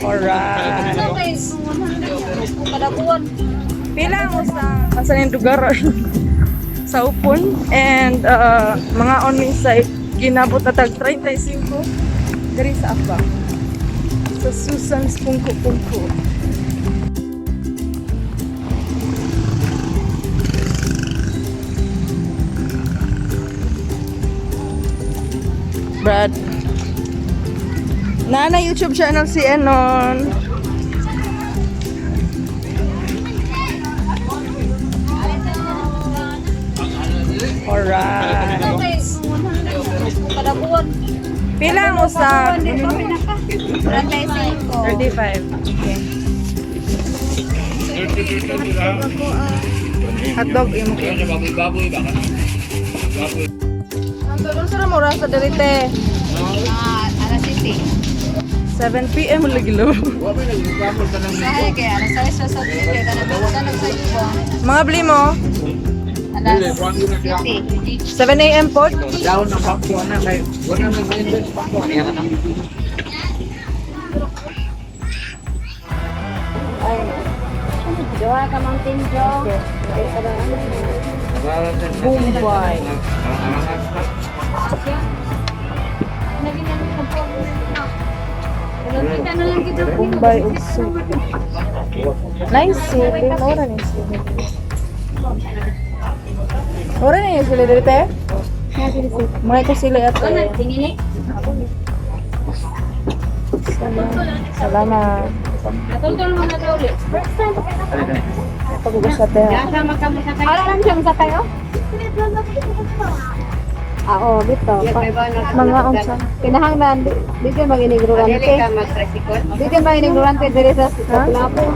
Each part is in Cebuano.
Alright. Kada buwan. Pila mo sa asa yung lugar sa Upon and mga on mi site ginabot na tag 35 diri sa Akba sa Susan's Pungko Pungko. Brad. Nana YouTube channel si Enon. Alright. Kada buwan. Pila mo sa 35. 35. Okay. Hotdog imo ko. Baboy-baboy ba ka? Baboy. Ang tulong sa mura sa dirite. Ah, alas 7. 7 PM lagi lo. Sahay kay alas 6 sa kay tanong sa iyo. Mga bli mo, Alas 7. 7 AM pod. Down ang bakyo na kay wala na invest pa ko niya na. Jowa ka Mountain Joe. Bombay. Bombay ug soup. Nice sili, mura ni sili. Mura ni sili dirite? Mga ko sili ate. Salamat. Natultol mo na daw ulit. Pagugos ate ha. Ala lang siya sa tayo? Ah, oo, dito. Mga unsa? Kinahanglan, di ka mag-inigrurante. Di ka mag-inigrurante diri sa Lapu.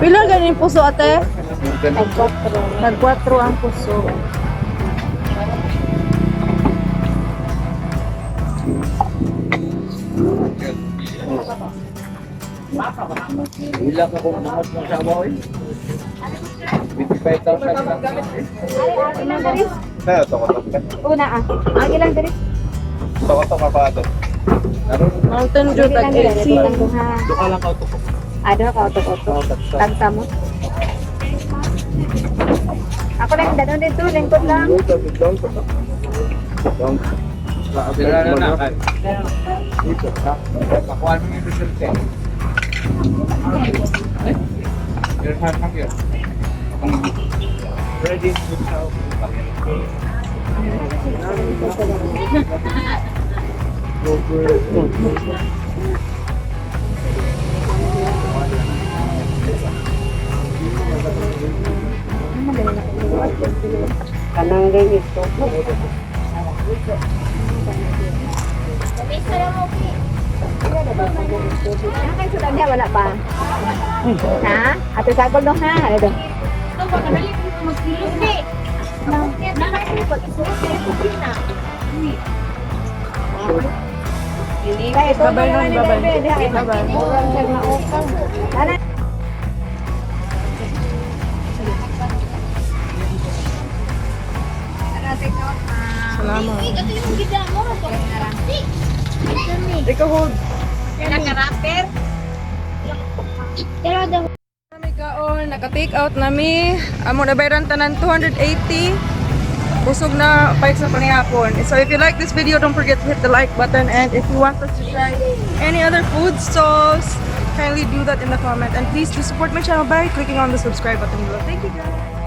Pila ganin puso ate? Nag-4 ang puso. Wala ka kung mga mo sa abaw eh. 25,000 lang. Ay, ilang diri? Tayo to ko. Una ah. Ang ilang diri? To ko ka pa ato. Mountain Dew tag 18. Duka lang ka to. Ano ka auto-auto? Tagta mo. Ako lang danon dito, lingkod lang. Sila na na kay. Dito ka. Pakuan mo yung result eh. Your hand lang yun. Ready to go. Kanang ito. Kay wala pa. Ha? Ate sagol no ha? Ano do? Babay nun, babay. Babay. Babay. Salamat. Ikaw hold. Kami kaon, naka-take out nami. Amo na bayran tanan 280. Busog na bike sa panihapon. So if you like this video, don't forget to hit the like button, and if you want us to try any other food stalls, kindly do that in the comment, and please do support my channel by clicking on the subscribe button below. Thank you, guys.